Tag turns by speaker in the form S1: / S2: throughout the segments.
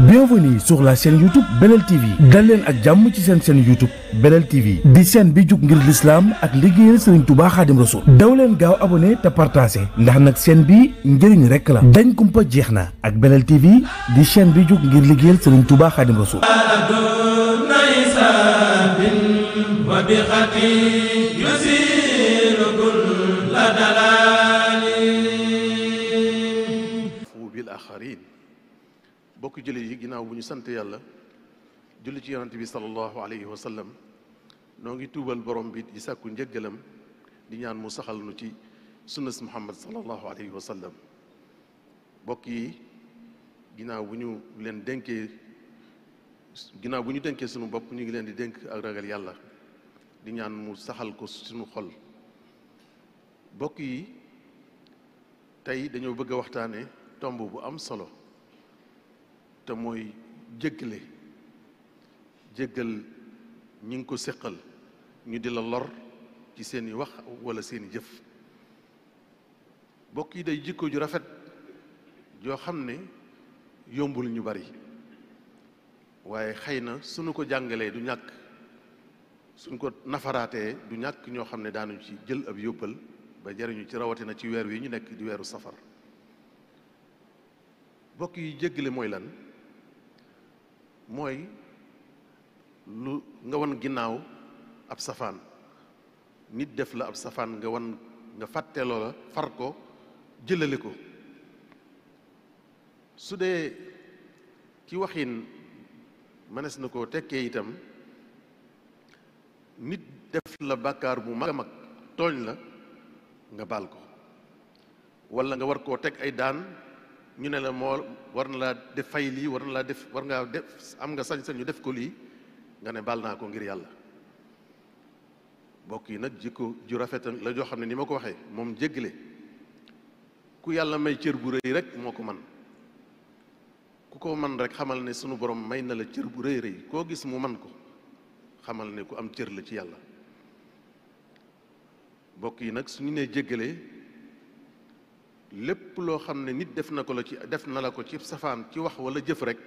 S1: Bienvenue sur la chaîne YouTube Belel TV dal leen ak jàmm ci seen chaîne YouTube Belel TV di chaîne bi jug ngir l'islam ak liggéeyal Serigne Touba Khadim Rassoul daw leen gaaw abonné te partagé ndax nag chaîne bi njëriñ rek la dañ kumpa jeex na ak Belel TV di chaîne bi jug ngir liggéeyal Serigne Touba Khadim Rassoul
S2: bokk jullit yi ginnaaw bu ñu sant yàlla julli ci yonante bi sallallahu alayhi wa sallam noo ngi tuubal borom bi di sàkku njëggalam di ñaan mu saxal nu ci sunnas muhammad sallallahu alayhi wa sallam bokk yi ginnaaw bu ñu dénkee sunu bopp ñu ngi leen di dénk ak ragal yàlla di ñaan mu saxal ko sunu xol bokk yi tey dañoo bëgg a waxtaane tomb bu am solo te mooy jéggal ñi ngi ko séqal ñu di la lor ci seeni wax wala seeni jëf bokk yi day jikko ju rafet joo xam ne yombul ñu bari waaye xëy na suñu ko jàngalee du ñàkk suñ ko nafaraatee du ñàkk ñoo xam ne daanu ci jël ab yóbbal ba jariñu ci rawatina ci weer wi ñu nekk di weeru safar bokk yi jéggale mooy lan mooy lu nga wan ginnaaw ab safaan nit def la ab safaan nga fàtte loola far ko jëlale ko su dee ci waxin mënees na koo tekkee itam nit def la bàkkaar bu mag a mag tooñ la nga baal ko walla nga war koo teg ay daan ñu ne la moo war na laa def fay lii war ngaa def am nga sañ-sañ ñu def ko lii nga ne baal naa ko ngir yàlla mbokk yi nag jikko ju rafet la joo xam ne ni ma ko waxee moom jéggale ku yàlla may cër bu rëy rek moo ko man ku ko man rek xamal ne sunu borom may na la cër bu rëy rëy koo gis mu man ko xamal ne ku am cër la ci yàlla mbokk yi nag suñu nee jéggale lépp loo xam ne nit def na la ko ci safaan ci wax wala jëf rek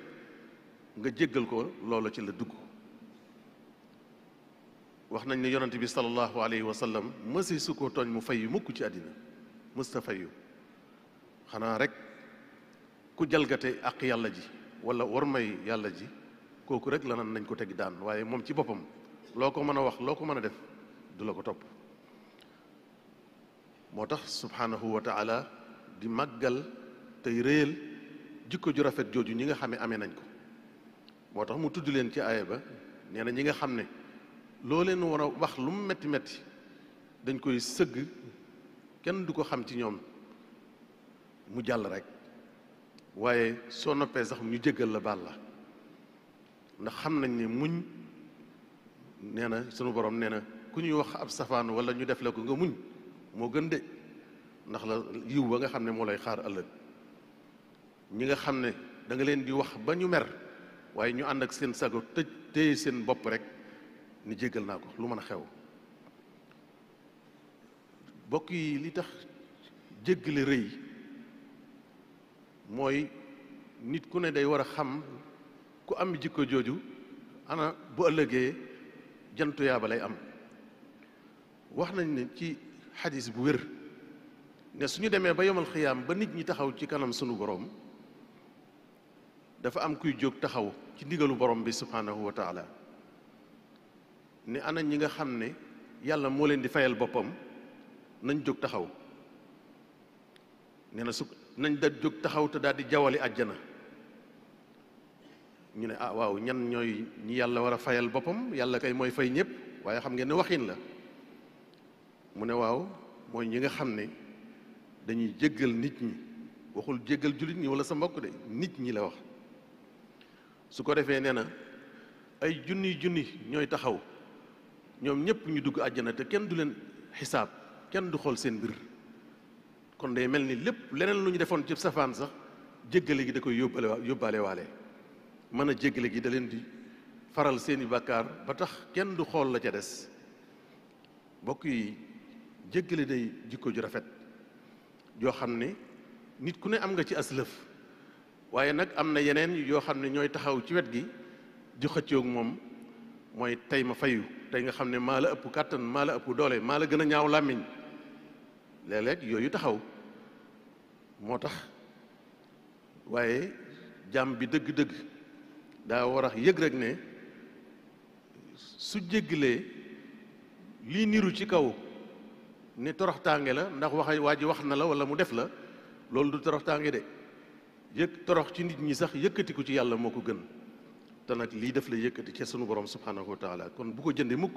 S2: nga jéggal ko loola ci la dugg wax nañ ne yonent bi sallallahu alayhi wa sallam mësi su ko tooñ mu fayyu mukk ci àddina mësta fayyu xanaa rek ku jalgate ak yàlla ji wala war may yàlla ji kooku rek la nan nañ ko teg daan waaye moom ci boppam loo ko mën a wax loo ko mën a def du la ko topp moo tax subhanahu wa taala di màggal tey réyal jikko ju rafet jooju ñi nga xam ne amee nañ ko moo tax mu tudd leen ci aaya ba nee na ñi nga xam ne loo leen war a wax lu mu metti metti dañ koy sëgg kenn du ko xam ci ñoom mu jàll rek waaye soo noppee sax ñu jéggal la baal la ndax xam nañ ne muñ nee na sunu borom nee na ku ñuy wax ab safaan wala ñu def la ko nga muñ moo gën de ndax la yiw ba nga xam ne moo lay xaar ëllëg ñi nga xam ne da nga leen di wax ba ñu mer waaye ñu ànd ak seen sago téye seen bopp rek ni jéggal naa ko lu mën a xew bokk yi li tax jéggale rëy mooy nit ku ne day war a xam ku am jikko jooju ana bu ëllëgee jantu yaaba lay am wax nañ ne ci xadis bu wér ne suñu demee ba yomal xiyaam ba nit ñi taxaw ci kanam sunu borom dafa am kuy jóg taxaw ci ndigalu borom bi subhanahu wa taala ne ana ñi nga xam ne yàlla moo leen di fayal boppam nañ jóg taxaw nee na nañ da jóg taxaw te daal di jawali àjjana ñu ne ah waaw ñan ñooy ñi yàlla war a fayal boppam yàlla kay mooy fay ñëpp waaye xam ngeen ne waxin la mu ne waaw mooy ñi nga xam ne dañuy jéggal nit ñi waxul jéggal jullit ñi wala sa mbokk de nit ñi la wax su ko defee nee na ay junni ñooy taxaw ñoom ñëpp ñu dugg àjjana te kenn du leen xisaab kenn du xool seen mbir kon day mel ni lépp leneen lu ñu defoon ci safaan sax jéggale gi da koy yóbbaale waale mën a jéggale gi da leen di faral seeni bàkkaar ba tax kenn du xool la ca des mbokk yi jéggale day jikko ju rafet joo xam ne nit ku ne am nga ci aslëf waaye nag am na yeneen yoo xam ne ñooy taxaw ci wet gi di xëccoog moom mooy tey ma fayu tey nga xam ne maa la ëpp kàttan maa la ëpp doole maa la gën a ñaaw làmmiñ léeg-léeg yooyu taxaw moo tax waaye jàmm bi dëgg-dëgg daa war a yëg rek ne su jéggalee lii niru ci kaw ne toroxtaange la ndax waa ji wax na la wala mu def la loolu du toroxtaange de torox ci nit ñi sax yëkkatiku ci yàlla moo ko gën te nag lii def la yëkkati ci sunu borom subhanahu wa taala kon bu ko jënde mukk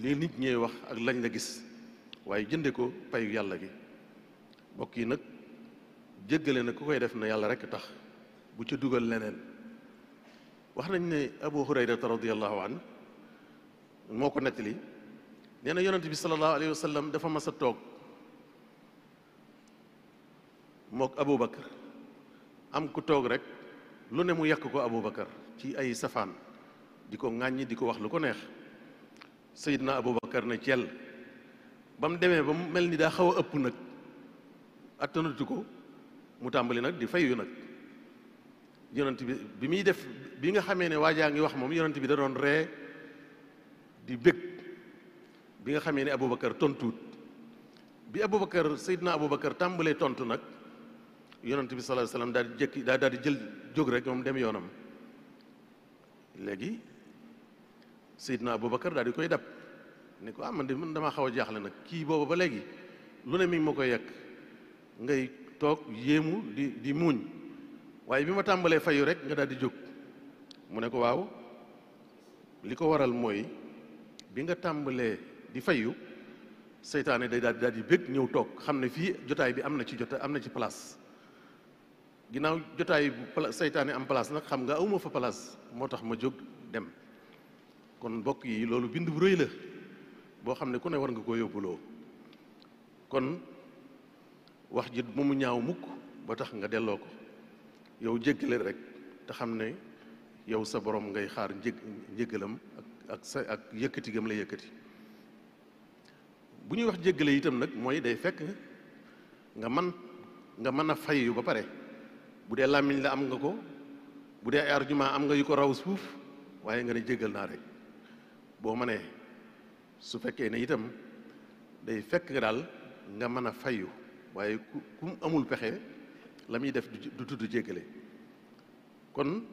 S2: lii nit ñee wax ak lañ la gis waaye jënde ko payu yàlla gi mbokk yi nag jéggale na ku koy def na yàlla rekk tax bu ca dugal leneen wax nañ ne Abu Hurayrata radiyallahu an moo ko nettali nee na yonent bi sallallahu alayhi wa sallam dafa mas a toog mook Abu Bakar am ku toog rek lu ne mu yàq ko Abu Bakar ci ay safaan di ko ŋàññi di ko wax lu ko neex Seydina Abu Bakar ne ceel ba mu demee ba mu mel ni daa xaw a ëpp nag attanatu ko mu tàmbali nag di fayu nag yonent bi muy def bi nga xamee ne waajaa ngi wax moom yonent bi da doon ree di bëgg bi nga xamee ne Aboubacar tontuut bi Aboubacar Seydina Aboubacar tàmbalee tontu nag yonent bi sallallahu alayhi wasallam daal di jëkki daal di jël jóg rek moom dem yoonam léegi Seydina Aboubacar daal di koy dab ne ko man damaa xaw a jaaxle nag kii boobu ba léegi lu ne mi ngi ma koy yekk ngay toog yéemu di muuñ waaye bi ma tàmbalee fayu rek nga daal di jóg mu ne ko waaw li ko waral mooy bi nga tàmbalee di fayu seytaane day daal di bëgg ñëw toog xam ne fii jotaay bi am na ci place ginnaaw jotaay bu seytaane am place nag xam nga awma fa place moo tax ma jóg dem kon mbokk yi loolu bind bu rëy la boo xam ne ku ne war nga koo yóbbuloo kon wax ji mu mu ñaaw mukk ba tax nga delloo ko yow jéggale rek te xam ne yow sa borom ngay xaar njéggalam ak yëkkati gam la yëkkati bu ñuy wax jéggale itam nag mooy day fekk nga mën a fayu ba pare bu dee làmmiñ la am nga ko bu dee ay argument am nga yu ko raw suuf waaye nga ne jéggal naa rek boo mënee su fekkee ne itam day fekk nga daal nga mën a fayu waaye ku amul pexe la muy def du tudd jéggale kon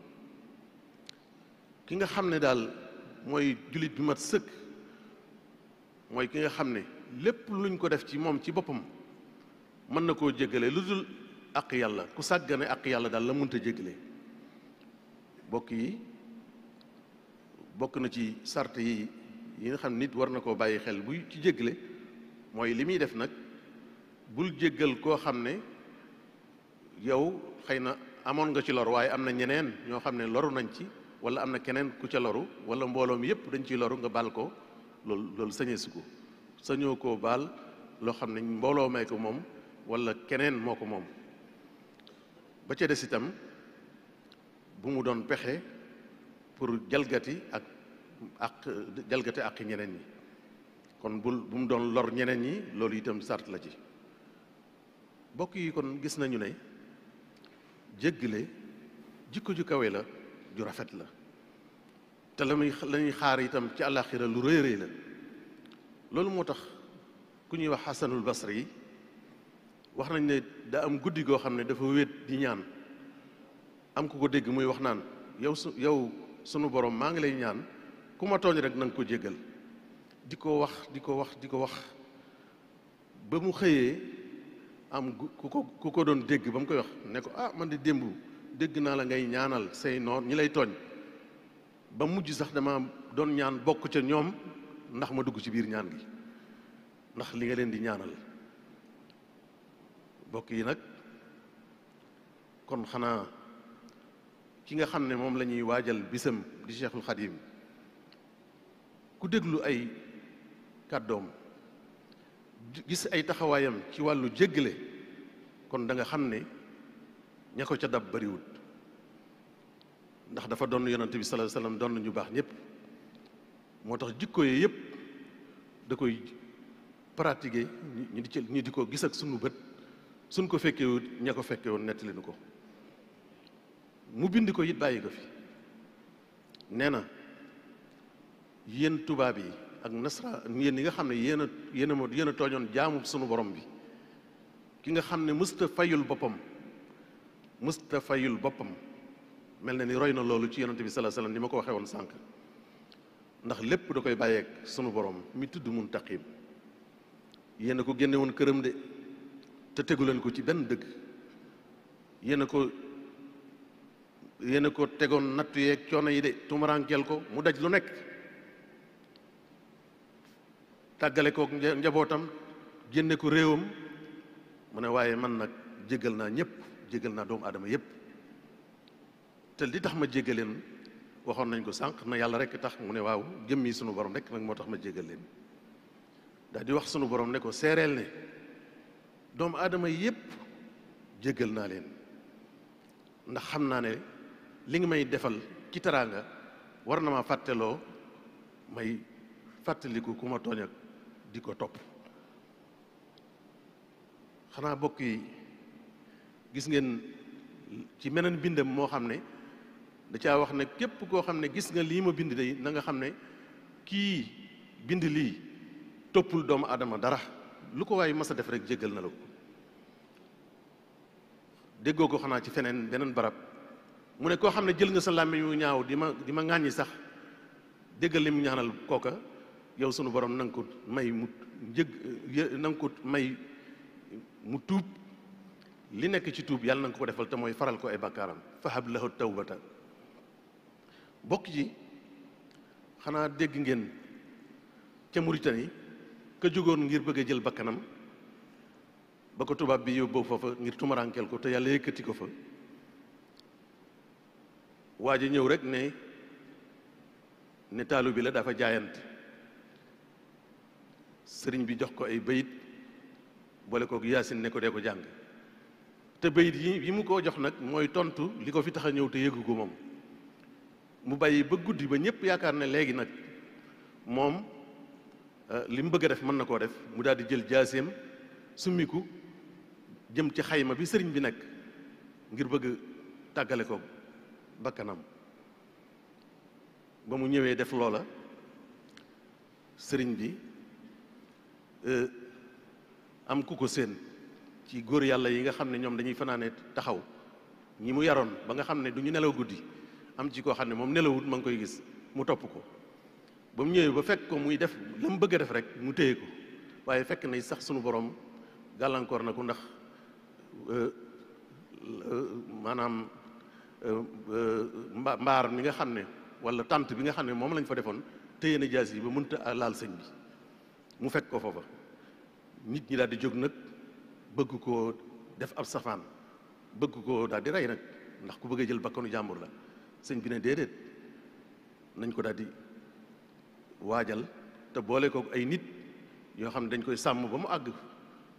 S2: ki nga xam ne daal mooy jullit bi mat sëkk mooy ki nga xam ne lépp luñ ko def ci moom ci boppam mën na koo jéggale lu dul àq yàlla ku sàggane àq yàlla daal la mënta jéggale bokk yi bokk na ci sart yi nga xam ne nit war na koo bàyyi xel buy ci jéggale mooy li muy def nag bul jéggal koo xam ne yow xëy na amoon nga ci lor waaye am na ñeneen ñoo xam ne loru nañ ci wala am na keneen ku ca loru wala mbooloo mi yépp dañ ciy loru nga baal ko loolu sañeesu ko sañoo koo baal loo xam ne mbooloo may ko moom wala keneen moo ko moom ba ca des itam bu mu doon pexe pour jalgati ak ñeneen ñi kon bu mu doon lor ñeneen ñi loolu itam sart la ci bokk yi kon gis nañu ne jéggale jikko ju kawe la ju rafet la te la ñuy xaar itam ci àllaaxira lu rëy rëy la loolu moo tax ku ñuy wax Xasanul Basri yi wax nañ ne daa am guddi goo xam ne dafa wéet di ñaan am ku ko dégg muy wax naan yow sunu borom maa ngi lay ñaan ku ma tooñ rek na nga ko jéggal di ko wax ba mu xëyee am ku ko doon dégg ba mu koy wax ne ko man di démb dégg naa la ngay ñaanal say noon ñi lay tooñ ba mujj sax dama doon ñaan bokk ca ñoom ndax ma dugg ci biir ñaan gi ndax li nga leen di ñaanal bokk yi nag kon xanaa ki nga xam ne moom la ñuy waajal bisam di Cheikhul Khadim ku déglu ay kàddoom gis ay taxawaayam ci wàllu jéggale kon da nga xam ne ña ko ca dab bariwut ndax dafa doon yonante bi sallallahu alayhi wasallam doon ñu baax ñëpp moo tax jikko yi yëpp da koy pratiquer ñu di ko gis ak sunu bët suñ ko fekkewut ña ko fekke woon nettali nu ko mu bind ko it bàyyi ko fi nee na yéen tubaab yi ak nasra yéen yi nga xam ne yéen a tooñoon jaamu sunu borom bi ki nga xam ne mësta fayul boppam mel na ni roy na loolu ci yonante bi sallallahu alayhi wasallam ni ma ko waxee woon sànq ndax lépp da koy bàyyeeg sunu borom mi tudd Muntaqim yéen a ko génne woon këram de te tegu leen ko ci benn dëgg yéen a ko tegoon nattu yeeg coono yi de tumuraankeel ko mu daj lu nekk tàggale ko njabootam génne ko réewam mu ne waaye man nag jéggal naa ñëpp jéggal naa doomu aadama yëpp te li tax ma jéggal leen waxoon nañ ko sànq na yàlla rek tax mu ne waaw jëmmi sunu borom rek nag moo tax ma jéggal leen daal di wax sunu borom ne ko seereel ne doomu aadama yëpp jéggal naa leen ndax xam naa ne li nga may defal ci teraanga war na ma fàtteloo may fàttaliku ku ma tooñ ak di ko topp xanaa bokk yi gis ngeen ci meneen bindam moo xam ne da caa wax ne képp koo xam ne gis nga lii ma bind day na nga xam ne kii bind lii toppul doomu aadama dara lu ko waaye mas a def rek jéggal na la ko déggoo ko xanaa ci feneen beneen barab mu ne koo xam ne jël nga sa làmmiñ wu ñaaw di ma ŋàññi sax déggal li mu ñaanal kooka yow sunu borom na nga ko may mu na nga ko may mu tuub li nekk ci tuub yàlla na nga ko defal te mooy faral ko ay bakkaaram fahab lahu tawbata bokk ji xanaa dégg ngeen ca Mauritanie ka jógoon ngir bëgg a jël bakkanam ba ko tubaab bi yóbboo foofa ngir tumarankeel ko te yàlla yëkkati ko fa waa ji ñëw rek ne taalu bi la dafa jaayante sëriñ bi jox ko ay bayit boole kook yaasin ne ko dee ko jàng te bayit yi mu ko jox nag mooy tontu li ko fi tax a ñëw te yëgu ko moom mu bàyyi ba guddi ba ñëpp yaakaar ne léegi nag moom li mu bëgg a def mën na koo def mu daal di jël jaaseem summiku jëm ci xayma bi sëriñ bi nekk ngir bëgg tàggale ko bakkanam ba mu ñëwee def loola sëriñ bi am ku ko séen ci góor yàlla yi nga xam ne ñoom dañuy fanaane taxaw ñi mu yaroon ba nga xam ne du ñu nelaw guddi am ci koo xam ne moom nelawut ma ngi koy gis mu topp ko ba mu ñëwee ba fekk ko muy def la mu bëgg a def rek mu téye ko waaye fekk na sax sunu borom gàllankoor na ko ndax maanaam mbaar mi nga xam ne wala tànt bi nga xam ne moom lañ fa defoon téye na jaas yi ba mënta laal sëñ bi mu fekk ko foofa nit ñi daal di jóg nag bëgg koo def ab safaan bëgg koo daal di rey nag ndax ku bëgg a jël bakkanu jàmbur la sëñ bi ne déedéet nañ ko daal di waajal te boole ko ay nit yoo xam ne dañ koy sàmm ba mu àgg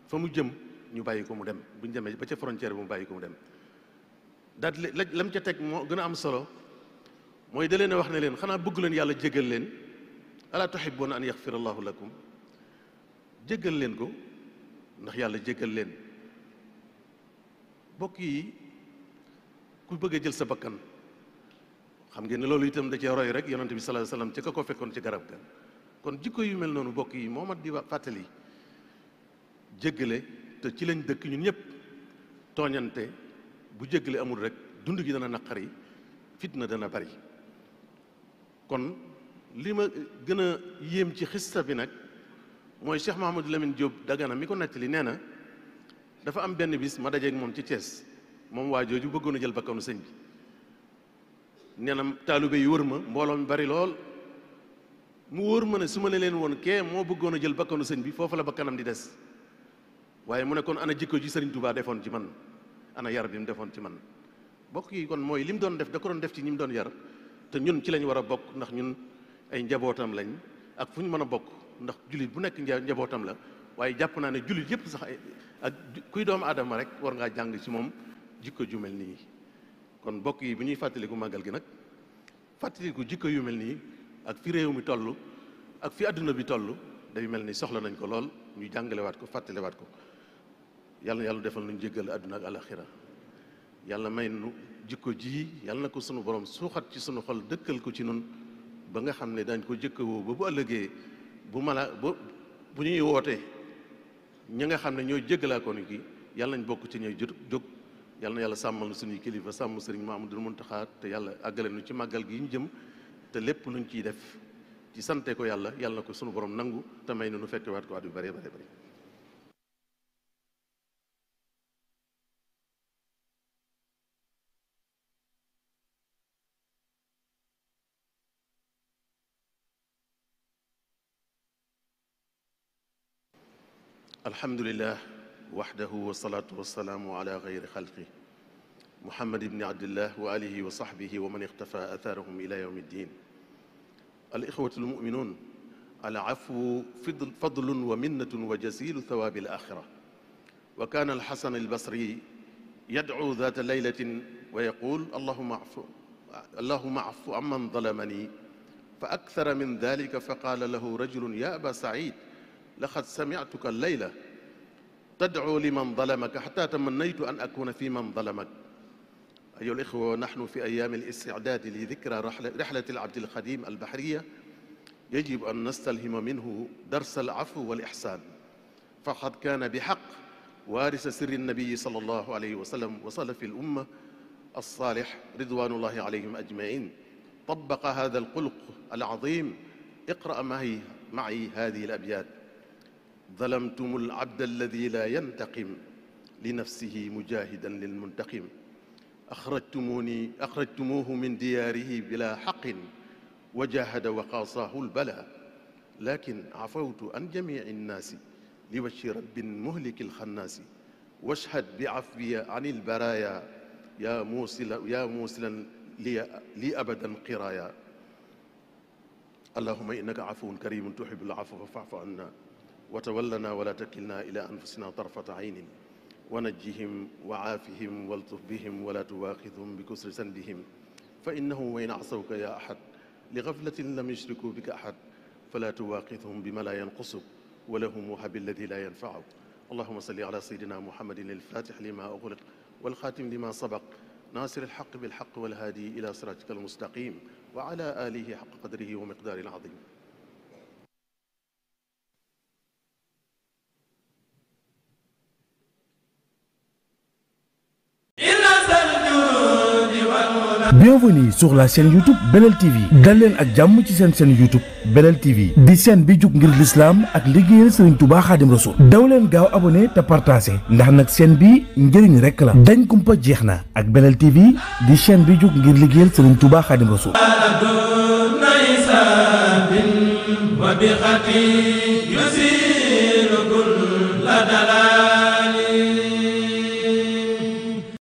S2: fa mu jëm ñu bàyyi ko mu dem bu ñu demee ba ca frontière bi mu bàyyi ko mu dem daal di lam ca teg moo gën a am solo mooy da leen a wax ne leen xanaa bëgg leen yàlla jéggal leen alaa tuhibbuuna an yaxfira allahu lakum jéggal leen ko ndax yàlla jéggal leen bokk yi ku bëgg a jël sa bakkan xam ngeen ne loolu itam da cee roy rek yonante bi sallallahu alayhi wasallam ca ka ko fekkoon ci garab ga kon jikko yu mel noonu bokk yi moo mat di fàttali jéggale te ci lañ dëkk ñun ñëpp tooñante bu jéggale amul rek dund gi dana naqari fitna dana bari kon li ma gën a yéem ci xista bi nag mooy Cheikh Mahamadou Lamine Diop Dagana mi ko nettali nee na dafa am benn bis ma dajeeg moom ci Thiès moom waa jooju bëggoon a jël bakkanu sëñ bi nee na taalibe yi wër ma mbooloo mi bari lool mu wóor ma ne su ma leen woon kee moo bëggoon a jël bakkanu sëñ bi foofu la bakkanam di des waaye mu ne kon ana jikko ji Sëriñ Tuubaa defoon ci man ana yar bi mu defoon ci man bokk yi kon mooy li mu doon def da ko doon def ci ñi mu doon yar te ñun ci lañ war a bokk ndax ñun ay njabootam lañ ak fu ñu mën a bokk ndax jullit bu nekk njabootam la waaye jàpp naa ne jullit yëpp sax ak kuy doomu aadama rek war ngaa jàng ci moom jikko ju mel nii kon bokk yi bu ñuy fàttaliku màggal gi nag fàttaliku jikko yu mel nii ak fi réew mi toll ak fi àdduna bi toll day mel ni soxla nañ ko lool ñu jàngalewaat ko fàttalewaat ko yàlla na yàlla defal nuñ jéggal àdduna ak alaxira yàlla may nu jikko ji yàlla na ko sunu borom suuxat ci sunu xol dëkkal ko ci nun ba nga xam ne dañ ko jëkkawoo ba bu ëllëgee bu ñuy wootee ñi nga xam ne ñooy jéggalaa ko ni ki yàlla nañ bokk ci ñooy jóg yàlla na yàlla sàmmal na suñuy kilifa sàmm sëriñ Mamadou Muntaxa te yàlla àggale nu ci màggal gi ñu jëm te lépp luñ ciy def ci sante ko yàlla na ko sunu borom nangu te may na nu fekke waat ko at yu bare bare bare alhamdulillah waxdahu wasalaatu wasalaamu ala gayri xalqi muhammad ibni abdillah wa alihi wa saxbihi wa man ixtafa athaarahum ila yawmi ddin alixwatu almuminuun alafwu fadlun wa minnatun wa jasilu thawaabi alaxira wa kaana alxasan albasri yadcu data laylatin wa yaqul allahuma afu amman dalamani fa akthara min dalika fa qaala lahu rajulun ya aba said laqad samictuka allayla tadcu liman dalamaka xata tamannaytu an akuna fi man dalamak أيها الإخوة نحن في أيام الاستعداد لذكرى رحلة العبد الخديم البحرية يجب أن نستلهم منه درس العفو والإحسان فقد كان بحق وارث سر النبي صلى الله عليه وسلم وسلف الأمة الصالح رضوان الله عليهم أجمعين طبق هذا الخلق العظيم اقرأ معي هذه الأبيات ظلمتم العبد الذي لا ينتقم لنفسه مجاهدا للمنتقم أخرجتموه من دياره بلا حق وجاهد وقاصاه البلاء لكن عفوت عن جميع الناس لوجه رب مهلك الخناس واشهد بعفوي عن البرايا يا موصلا لي أبدا قرايا اللهم إنك عفو كريم تحب العفو فاعف عنا وتولنا ولا تكلنا إلى أنفسنا طرفة عين ونجهم وعافهم والطف بهم ولا تواخذهم بكسر سندهم فإنه وإن عصوك يا أحد لغفلة لم يشركوا بك أحد فلا تواخذهم بما لا ينقصك ولهم وهب الذي لا ينفعك اللهم صل على سيدنا محمد الفاتح لما أغلق والخاتم لما سبق ناصر الحق بالحق والهادي إلى صراطك المستقيم وعلى آله حق قدره ومقداره العظيم
S1: Bienvenue sur la chaîne YouTube Belel TV dal leen ak jàmm ci seen chaîne YouTube Belel TV di chaîne bi jug ngir l'islam ak liggéeyal Serigne Touba Khadim Rassoul daw leen gaaw abonné te partagé ndax nag chaîne bi njëriñ rekk la dañ kumpa jeex na ak Belel TV di chaîne bi jug ngir liggéeyal Serigne Touba Khadim Rassoul